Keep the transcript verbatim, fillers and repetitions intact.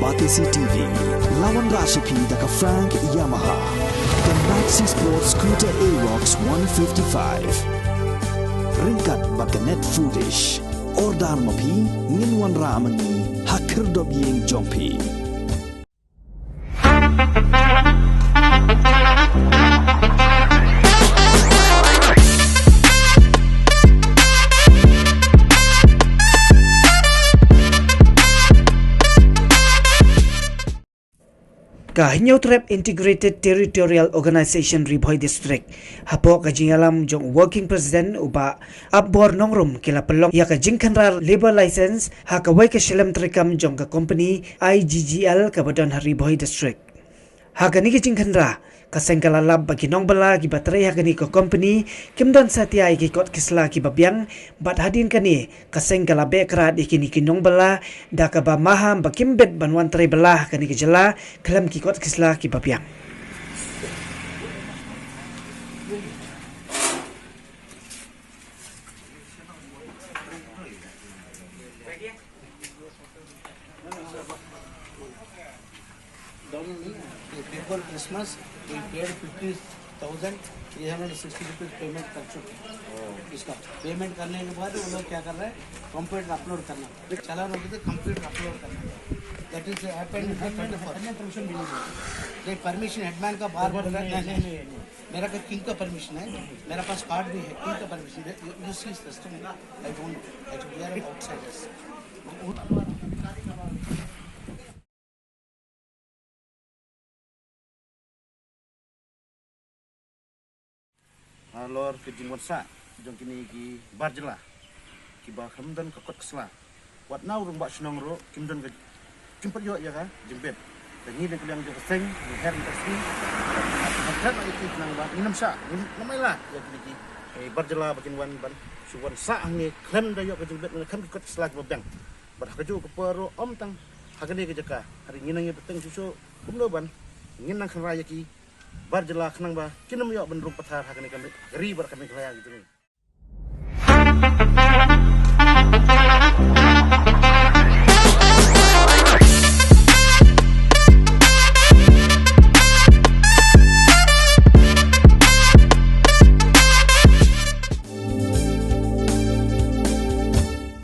Batesi T V, la wanrah sha phi da ka Frank Yamaha, ka Maxi Sport Scooter Aerox one fifty-five. Ryngkat bad ka Net Foodish. Order ma phi, ngin wanrah ma ngi ha khyrdop ïing jong phi. Ka Hynñiewtrep Integrated Territorial Organization Ri Bhoi District, hapoh ka jingïalam jong Working President u Bah Apbor Nongrum, ki la pynlong ïa ka jingkhynra labour license ha kawei ka shlem treikam jong ka company I G G L kaba don ha Ri Bhoi District. Ha kane ka jingkhynra, ka seng ka la lap ba ki nongbylla kiba trei ha kane ka company kim don satia ïa ki kot ki sla kiba biang, bad hadien kane ka seng ka la beh krad ïa kine ki nongbylla da kaba maham ba kim bit ban wan trei bylla ha kane ka jylla khlem ki kot ki sla kiba biang. Before Christmas, we paid fifty thousand three hundred sixty rupees payment कर चुके हैं। इसका पेमेंट करने के बाद वो लोग क्या कर रहे हैं, कंप्यूटर अपलोड करना, फिर चालान होते थे, कंप्यूटर अपलोड करना। That is happened in the twenty-four। नहीं, परमिशन हेडमैन का बाहर बोल रहा है। नहीं, नहीं, नहीं, नहीं। मेरा का किंग का परमिशन है, मेरा पास कार्ड भी है, किंग का परमिशन है। You, you see system, I don't know। Actually, we are outsiders। Halor ka jingwan sah jong kine ki bar jylla kiba khlem don ka kot ka sla. Wat na u rangbah shnong ruh kim don ka, kim pat ïoh ïa ka jingbit. Te ngi na ka liang jong ka seng, ngi her ngi ka sngi. Ngi her ngi ki nang ba ngi nam sah, ngi nam ai la ïa kine ki, eh, bar jylla ba kin wan ban shu wan sah hangne khlem da ïoh ka jingbit, khlem ki kot ka sla kiba biang. Bad ha kajuh ka por ruh ym tang ha kane ka jaka, hynrei ngi nang ïa bteng shuh shuh kumno ban ngin nang khynra ïa ki bar jylla khnang ba kin ym ïoh ban rung pathar ha kane ka ri bad ka Meghalaya ka jong ngi.